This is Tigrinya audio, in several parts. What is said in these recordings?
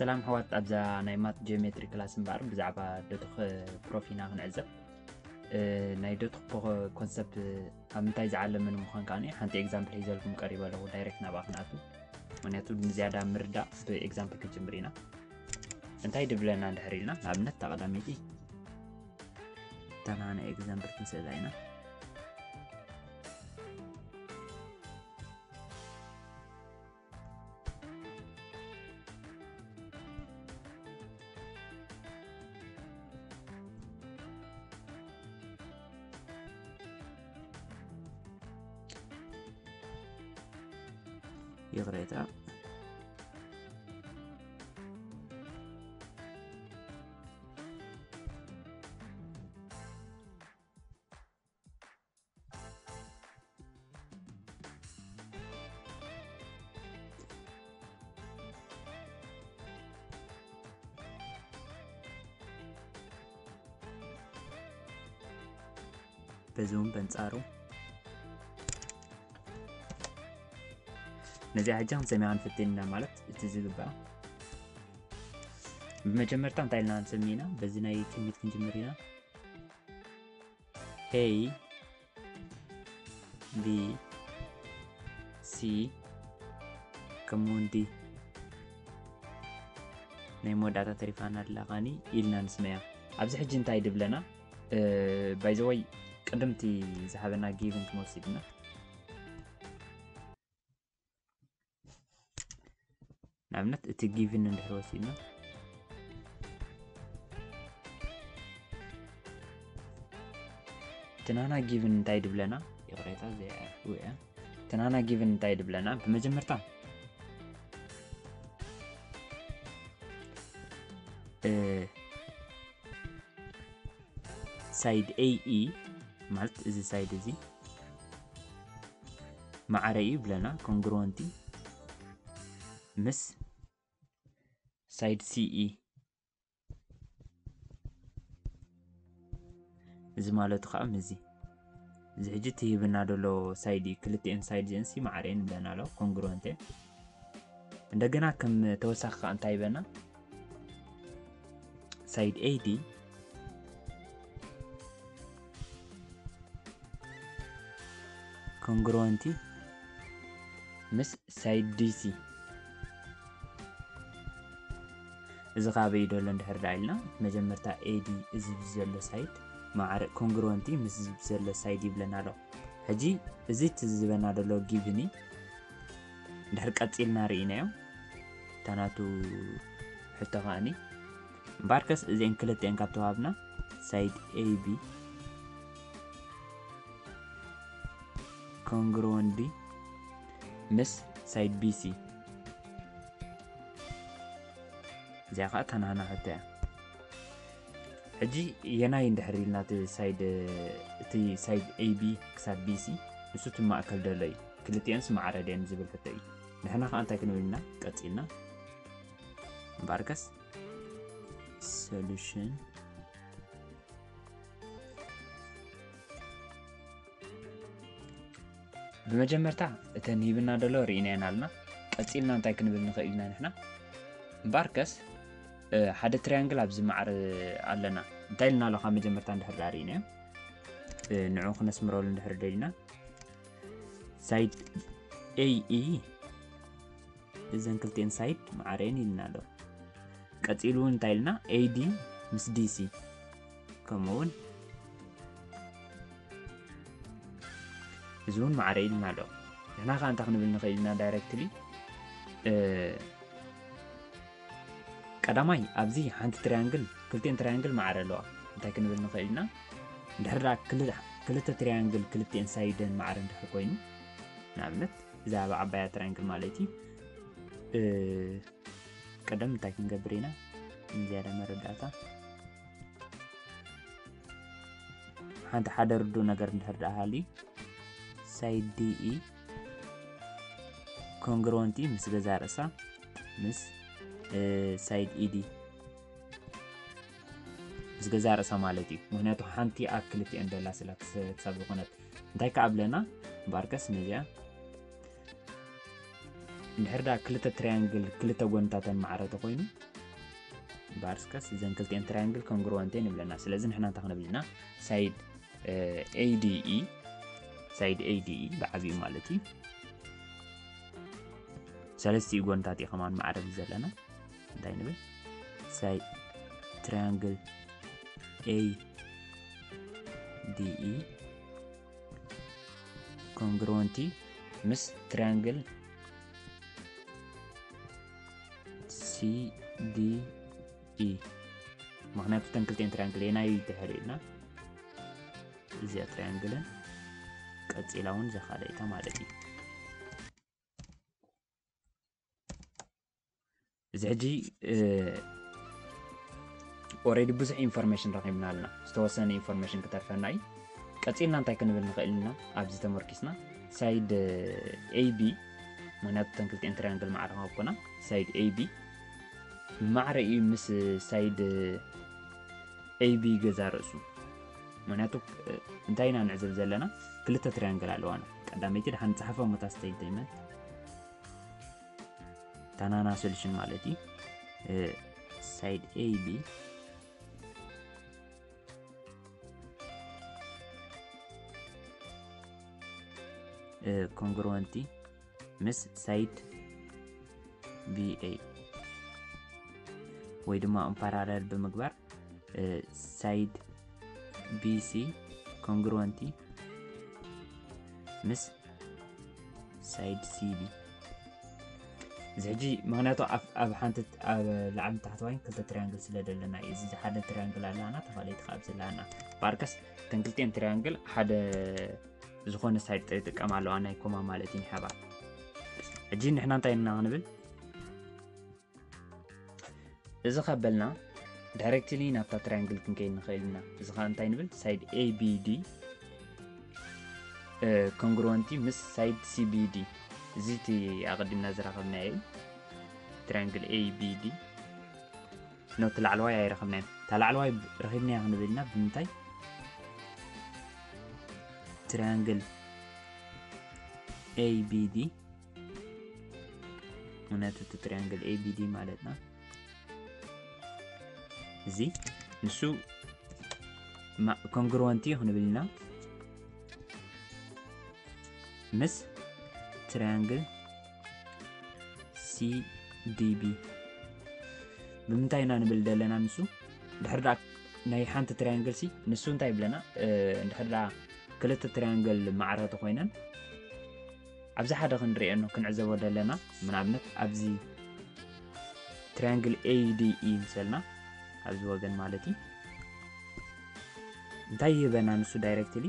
ሰላም ኣሕዋት፣ ኣብዛ ናይ ማት ጂኦሜትሪ ክላስ እምበኣር ብዛዕባ ዶቶክ ፕሮፍ ኢና ክንዕዘብ። እ፣ ናይ ዶቶክ ኮንሰፕት ኣብ ምንታይ ዝዓለመ ንምዃን ከኣ ሓንቲ ኤግዛምፕል ሒዘልኩም ቀሪበ ኣለኹ። ዳይሬክት ናብኣ ክንኣቱ፣ ምኽንያቱ ንዝያዳ ምርዳእ ብኤግዛምፕል ክንጅምር ኢና። እንታይ ድብለና እንድሕር ኢልና፣ ንኣብነት እታ ቀዳመይቲ እታ ናይ ኤግዛምፕል ክንስእላ ኢና። ይቕሬታ። በዚ እውን በንጻሩ ነዚኣ ሕጂ ክንሰምያ ክንፍትን ኢና፣ ማለት እቲ ዝግባእ። ብመጀመርታ እንታይ ኢልና ክንሰሚ ኢና? በዚ ናይ ቅድሚት ክንጅምር ኢና። A፣ B፣ C፣ ከምኡ እውን D። ናይ መወዳእታ ተሪፋና ኣላ ኻኒ ኢልና ንስመያ። ኣብዚ ሕጂ እንታይ ድብለና? ባይ ዘ ወይ፣ ቅድምቲ ዝሃበና ጊቭን ክንወስድ ኢና። ንኣብነት እቲ ጊቭን እንድሕር ወሲድና፣ እቲ ናና ጊቭን እንታይ ድብለና? ይቕሬታ፣ እዚኣ እያ። እቲ ናና ጊቭን እንታይ ድብለና? ብመጀመርታ፣ እ፣ ሳይድ ኤ ኢ፣ ማለት እዚ ሳይድ እዚ ማዕረ እዩ ብለና፣ ኮንግሩወንቲ ምስ ሳይድ ሲ ኢ። እዚ ማለቱ ከዓ ምስዚ፣ እዚ ሕጂ እቲ ሂብና ዘሎ ሳይድ እዩ። ክልቲኤን ሳይድ እዚኤን ሲ ማዕረ እየን ብለና ኣሎ፣ ኮንግሩወንት እየን። እንደገና ከም ተወሳኺ ከዓ እንታይ ይበና? ሳይድ ኤ ዲ ኮንግሩወንቲ ምስ ሳይድ ዲ ሲ። እዚ ካበይ ደሎ እንድሕር ደኣ ኢልና፣ መጀመርታ ኤ ዲ እዚ ዘሎ ሳይድ ማዕረ ኮንግሩወንቲ ምስ ዘሎ ሳይድ ይብለና ኣሎ። ሕጂ እዚ እቲ ዝበና ደሎ ጊቭኒ እንድሕር ቀጺልና ርኢናዮ፣ እታ ናቱ ሕቶ ከኣኒ። እምበኣርከስ እዚአን ክልቲአን ካብ ተዋህብና፣ ሳይድ ኤ ቢ ኮንግሩወንት ምስ ሳይድ ቢ ሲ። እዚኣ ከዓ እታ ናና ሕቶ እያ። ሕጂ የናይ እንድሕር ኢልና እቲ ሳይድ፣ እቲ ሳይድ ኤ ቢ ክሳብ ቢ ሲ፣ ንሱ እቲ ማእከል ደሎ እዩ። ክልቲአንስ ማዕረ ድየን ዝብል ሕቶ እዩ። ንሕና ከዓ እንታይ ክንብል ኢና? ቀጺልና እምበኣርከስ ሶሉሽን። ብመጀመርታ እተን ሂብና ደሎ ርኢናየን ኣለና። ቀጺልና እንታይ ክንብል ንኽእል ኢና ንሕና? እምበኣርከስ፣ እ፣ ሓደ ትሪያንግል ኣብዚ ማዕረ ኣለና። እንታይ ኢልና ኣሎ ካብ መጀመርታ እንድሕር ደኣ ርኢናዮ? እ፣ ንዑ ክነስምረሉ እንድሕር ደሊና፣ ሳይድ ኤ ኢ፣ እዘን ክልቲኤን ሳይድ ማዕረየን ኢልና ኣሎ። ቀጺሉ እውን እንታይ ኢልና? ኤ ዲ ምስ ዲ ሲ፣ ከምኡ እውን እዚ እውን ማዕረ ኢልና ኣሎ። ንሕና ከኣ እንታይ ክንብል ንኽእል ኢና? ዳይሬክትሊ፣ እ፣ ቀዳማይ፣ ኣብዚ ሓንቲ ትሪያንግል፣ ክልቲኤን ትሪያንግል ማዕረ ኣለዋ። እንታይ ክንብል ንኽእል ኢና? እንድሕር ደኣ ክል-፣ ክልተ ትሪያንግል ክልቲኤን ሳይደን ማዕረ እንድሕር ኮይኑ፣ ንኣብነት፣ እዛ ኣብ ዓባያ ትሪያንግል ማለት እዩ። እ፣ ቀደም እንታይ ክንገብር ኢና? ንዝያዳ መረዳእታ፣ ሓንቲ ሓደ ርዱእ ነገር እንድሕር ደኣ ሃልዩ፣ ሳይድ ዲ ኢ ኮንግሩወንቲ ምስ ገዛ ርእሳ ምስ፣ እ፣ ሳይድ ኢ ዲ ምስ ገዛ ርእሳ ማለት እዩ። ምኽንያቱ ሓንቲ ኣብ ክልቲኤን ደላ ስለ ክስ-፣ ክሳብ ዝኾነት። እንታይ ከኣ ብለና? እምበኣርከስ ነዚኣ እንድሕር ደኣ ክልተ ትሪያንግል ክልተ ጎንታተን ማዕረ ተኾይኑ፣ ባርስከስ እዘን ክልቲኤን ትራያንግል ኮንግሩወንት እየን ይብለና። ስለዚ ንሕና እንታይ ክንብል ኢና? ሳይድ ኤዲኢ፣ ሳይድ ኤዲኢ ብዓብዩ ማለት እዩ። ሰለስቲኡ ጎንታት እዩ ከማን ማዕረግ ዘለና። እንታይ ንብል? ሳይድ ትራያንግል ኤዲኢ ኮንግሩወንቲ ምስ ትራያንግል ሲዲኢ። ምክንያቱ እተን ክልቲኤን ትራያንግል የናይ ድሕር ኢልና፣ እዚኣ ትራያንግልን ቀፂላ እውን እዛ ካልኣይታ ማለት እዩ። እዚ ሕጂ ኦሬዲ ብዙሕ ኢንፎርሜሽን ረኺብና ኣለና። ዝተወሰነ ኢንፎርሜሽን ክተርፈና እዩ። ቀፂልና እንታይ ክንብል ንኽእል ኢና? ኣብዚ ተመርኪስና ሳይድ ኤቢ፣ ምክንያቱ እተን ክልቲኤን ትራያንግል ማዕረ ካብ ኮና፣ ሳይድ ኤቢ ማዕረ እዩ ምስ ሳይድ ኤቢ ገዛ ርእሱ። ምክንያቱ እንታይ ኢና ንዕዘብ ዘለና? ክልተ ትራያንግል ኣለዋና። ቀዳመይቲ ድሓን ንፅሓፎ፣ መታስተይተይመን ታናና ሶሉሽን ማለት እዩ። ሳይድ ኤቢ ኮንግሩወንቲ ምስ ሳይድ ቢኤ ወይ ድማ ኦን ፓራለል ብምግባር ሳይድ ቢሲ ኮንግሩወንቲ ምስ ሳይድ ሲቢ። እዚ ሕጂ ምክንያቱ ኣብ ኣብ ሓንቲ ኣብ ላዕሊ ታሕተዋይን ክልተ ትሪያንግል ስለ ዘለና እዩ። እዚ ሓደ ትሪያንግል ኣለና፣ ተኻለይቲ ካብ ዘለና ባርከስ እተን ክልቲኤን ትሪያንግል ሓደ ዝኾነ ሳይድ ጥራይ ይጥቀም ኣለዋ፣ ናይ ኮማ ማለት እዩ። ንሓባ ሕጂ ንሕና እንታይ ኢና ክንብል? እዚ ከበልና ዳይሬክትሊ ናብታ ትራያንግል ክንከይድ ንኽእል ኢና። እዚ ኸዓ እንታይ ንብል? ሳይድ ኤቢዲ ኮንግሩወንቲ ምስ ሳይድ ሲቢዲ። እዚ እቲ ኣቐዲምና ዝረኸብናዮ እዩ። ትራያንግል ኤቢዲ ኖ፣ እቲ ላዕለዋይ ኣይረኸብናዮን። እታ ላዕለዋይ ረኺብናያ ክንብል ኢና ብምንታይ? ትራያንግል ኤቢዲ፣ ምክንያቱ እቲ ትሪያንግል ኤቢዲ ማለትና እዚ ንሱ ኮንግሩወንቲ እዩ ክንብል ኢና ምስ ትሪያንግል ሲዲቢ። ብምንታይ ኢና ንብል ዘለና ንሱ? ድሕር ደኣ ናይ ሓንቲ ትሪያንግል ሲ ንሱ እንታይ ይብለና? ድሕር ደኣ ክልተ ትሪያንግል ማዕረ ተኾይነን ኣብዚ ሓደ ክንሪኦ ኖ ክንዕዘቦ ዘለና፣ ምናብነት ኣብዚ ትሪያንግል ኤዲኢ ምሰልና ኣብዚ ወገን ማለት እዩ። እንታይ ይህበና ንሱ ዳይሬክትሊ?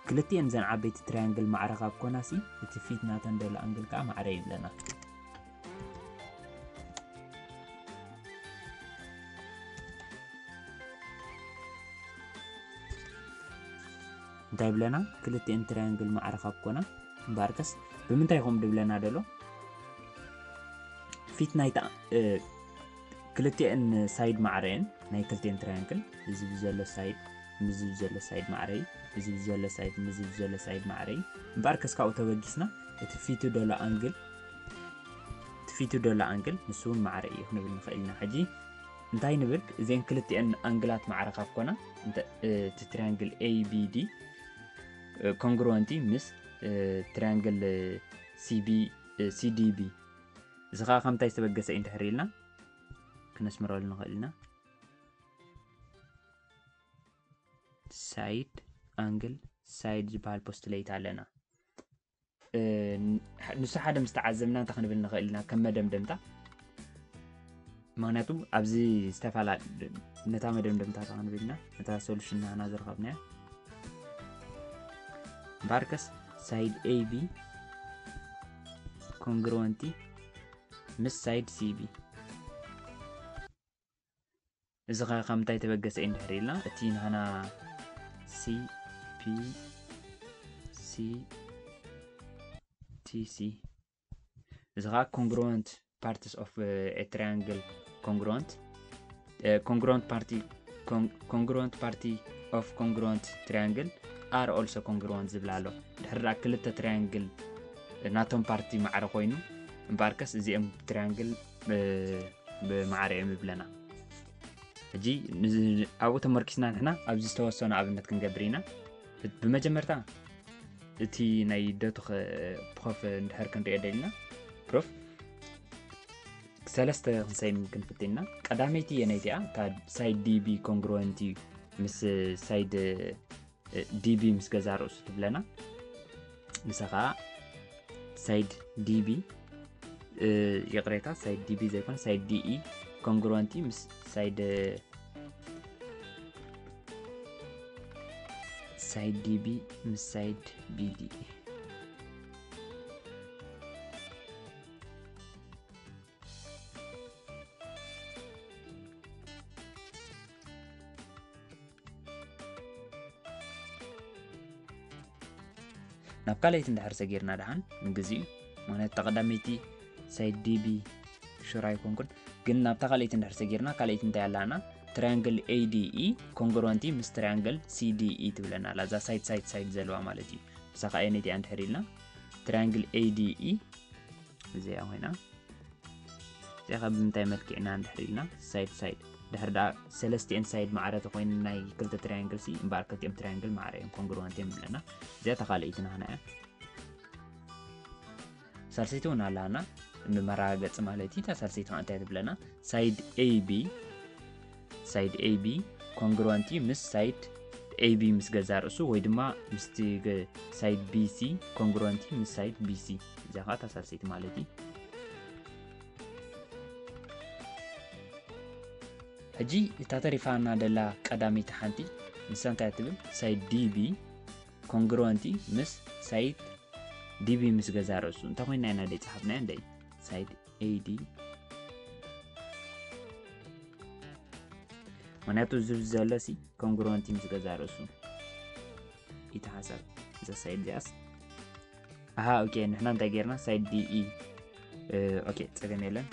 ክልቲኤን ዘን ዓበይቲ ትሪያንግል ማዕረ ካብ ኮናሲ እቲ ፊት ናተን ዘሎ ኣንግል ከዓ ማዕረ ይብለና። እንታይ ብለና? ክልቲኤን ትሪያንግል ማዕረ ካብ ኮና። እምበኣርከስ ብምንታይ ከምኡ ድብለና ደሎ? ፊት ናይታ ክልቲኤን ሳይድ ማዕረ እየን፣ ናይ ክልቲኤን ትሪያንግል። እዚ ብዘሎ ሳይድ፣ ምዚ ብዘሎ ሳይድ ማዕረ እዩ። እዚ ብዘሎ ሳይድ፣ ምዚ ብዘሎ ሳይድ ማዕረ እዩ። እምበኣርከስ ካብኡ ተበጊስና እቲ ፊቱ ደሎ ኣንግል፣ እቲ ፊቱ ደሎ ኣንግል ንሱ እውን ማዕረ እዩ ክንብል ንኽእል ኢና። ሕጂ እንታይ ንብል? እዘን ክልቲኤን ኣንግላት ማዕረ ካብ ኮና፣ እቲ ትሪያንግል ኤቢዲ ኮንግሩወንቲ ምስ ትሪያንግል ሲቢ፣ ሲዲቢ። እዚ ኸዓ ከምታይ ዝተበገሰ እዩ እንድሕር ኢልና ክነስምረሉ ንኽእል ኢና። ሳይድ ኣንግል ሳይድ ዝበሃል ፖስትሌት ኣለና። ንሱ ሓደ ምስ ተዓዘብና እንታይ ክንብል ንኽእል ኢና? ከም መደምደምታ፣ ምኽንያቱ ኣብዚ ዝተፋላ-፣ ነታ መደምደምታ ክንብል ኢና፣ ነታ ሶሉሽን ናና ዝረኸብናያ። እምበኣርከስ ሳይድ ኤቢ ኮንግሩወንቲ ምስ ሳይድ ሲቢ። እዚ ኸ ካብ ምንታይ ተበገሰ እዩ እንድሕር ኢልና፣ እቲ ናህና ሲፒ ሲቲሲ፣ እዚ ኸዓ congruent parts of a triangle congruent, congruent party, congruent party of congruent triangle are also congruent ዝብል ኣሎ። ድሕሪ ደኣ ክልተ ትሪያንግል ናቶም ፓርቲ ማዕረ ኮይኑ፣ እምበኣርከስ እዚኦም ትሪያንግል ብማዕረ እዮም ይብለና። ሕጂ ንዝ- ኣብኡ ተመርኪስና ንሕና ኣብዚ ዝተወሰኑ ኣብነት ክንገብር ኢና። ብመጀመርታ እቲ ናይ ደቱ ፕሮፍ እንድሕር ክንሪኦ ደሊና ፕሮፍ ሰለስተ ክንሰይም ክንፍትና። ቀዳመይቲ የነይቲ እያ፣ እታ ሳይድ ዲቢ ኮንግሩወንቲ ምስ ሳይድ ዲቢ ምስ ገዛ ርእሱ ትብለና። ንሳ ከዓ ሳይድ ዲቢ ይቕሬታ፣ ሳይድ ዲቢ ዘይኮነ ሳይድ ዲኢ ኮንግሩወንቲ ምስ ሳይድ ሳይድ ዲቢ ምስ ሳይድ ቢዲ። ናብ ካልኣይቲ እንድሕር ሰጊርና ደሓን ንግዚኡ፣ ማለት ተቐዳመይቲ ሳይድ ዲቢ ሹር ኣይኮንኩን፣ ግን ናብታ ካልኣይቲ እንድሕር ሰጊርና ካልኣይቲ እንታይ ኣላና? ትራያንግል ኤዲኢ ኮንግሩወንቲ ምስ ትራያንግል ሲዲኢ ትብለና ኣላ። እዛ ሳይድ ሳይድ ሳይድ ዘለዋ ማለት እዩ። ንሳ ከዓ የነይቲ እያ እንድሕር ኢልና ትራያንግል ኤዲኢ እዚኣ ኮይና እዚኣ ካብ ብምንታይ መልክዕና እንድሕር ኢልና ሳይድ ሳይድ ድሕር ደኣ ሰለስቲኤን ሳይድ ማዕረ ተኮይኑ ናይ ክልተ ትራያንግል ሲ እምበኣር ክልቲኦም ትራያንግል ማዕረ እዮም ኮንግሩወንት እዮም ዝብለና። እዚኣ ተካልኢትና ህና እያ። ሳልሰይቲ እውን ኣላና ንመረጋገፂ ማለት እዩ። እታ ሳልሰይቲ ከዓ እንታይ ትብለና? ሳይድ ኤቢ ሳይድ ኤቢ ኮንግሩወንቲ ምስ ሳይድ ኤቢ ምስ ገዛ ርእሱ ወይ ድማ ምስቲ ሳይድ ቢሲ ኮንግሩወንቲ ምስ ሳይድ ቢሲ እዚኣ ከዓ እታ ሳልሰይቲ ማለት እዩ። ሕጂ እታ ተሪፋና ደላ ቀዳመይቲ ሓንቲ ንሳ እንታይ ትብል? ሳይድ ዲቢ ኮንግሩወንቲ ምስ ሳይድ ዲቢ ምስ ገዛ ርእሱ እንታይ ኮይና ኢና ደይ ጸሓፍናዮ? እንደይ ሳይድ ኤዲ ምክንያቱ ዝብ ዘሎ ሲ ኮንግሩወንቲ ምስ ገዛ ርእሱ ይተሓሳብ። እዛ ሳይድ እዚኣስ ኣሃ ኦኬ፣ ንሕና እንታይ ጌርና? ሳይድ ዲኢ ኦኬ፣ ጸገም የለን።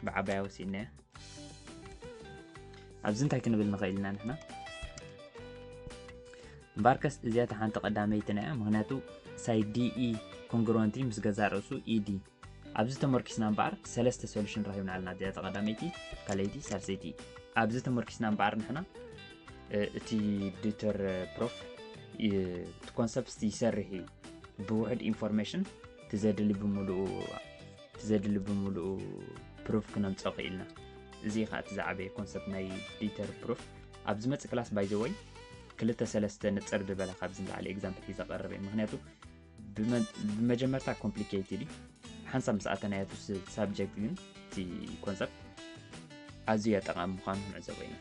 ብዓባያ ወሲድናዮ። ኣብዚ እንታይ ክንብል ንኽእል ኢና ንሕና? እምበኣርከስ እዚኣ እታ ሓንቲ ቀዳመይቲ ናያ፣ ምክንያቱ ሳይድ ዲኢ ኮንግሩወንቲ ምስ ገዛ ርእሱ ኢዲ። ኣብዚ ተመርኪስና እምበኣር ሰለስተ ሶሉሽን ረኺብና ኣለና። እዚኣ እታ ቀዳመይቲ፣ ካልኣይቲ፣ ሳልሰይቲ። ኣብዚ ተመርኪስና እምበኣር ንሕና እቲ ዲተር ፕሮፍ እቲ ኮንሰፕት ይሰርሕ እዩ። ብውሕድ ኢንፎርሜሽን ትዘድሊ ብምሉኡ ትዘድሊ ብምሉኡ ፕሩፍ ክነምፅኦ ክኢልና። እዚ ከዓ እቲ ዝዓበየ ኮንሰፕት ናይ ዲተር ፕሩፍ። ኣብ ዝመፅእ ክላስ ባይ ዘ ወይ ክልተ ሰለስተ ንፅር ዝበለ ካብዚ ንላዕሊ ኤግዛምፕል ሒዘ ቀርብ እየ። ምክንያቱ ብመ- ብመጀመርታ ኮምፕሊኬትድ እዩ። ሓንሳብ ምስ ኣተናዮ እቲ ሳብጀክት ግን እቲ ኮንሰፕት ኣዝዩ ጠቃሚ ምኳኑ ክንዕዘቦ ኢና።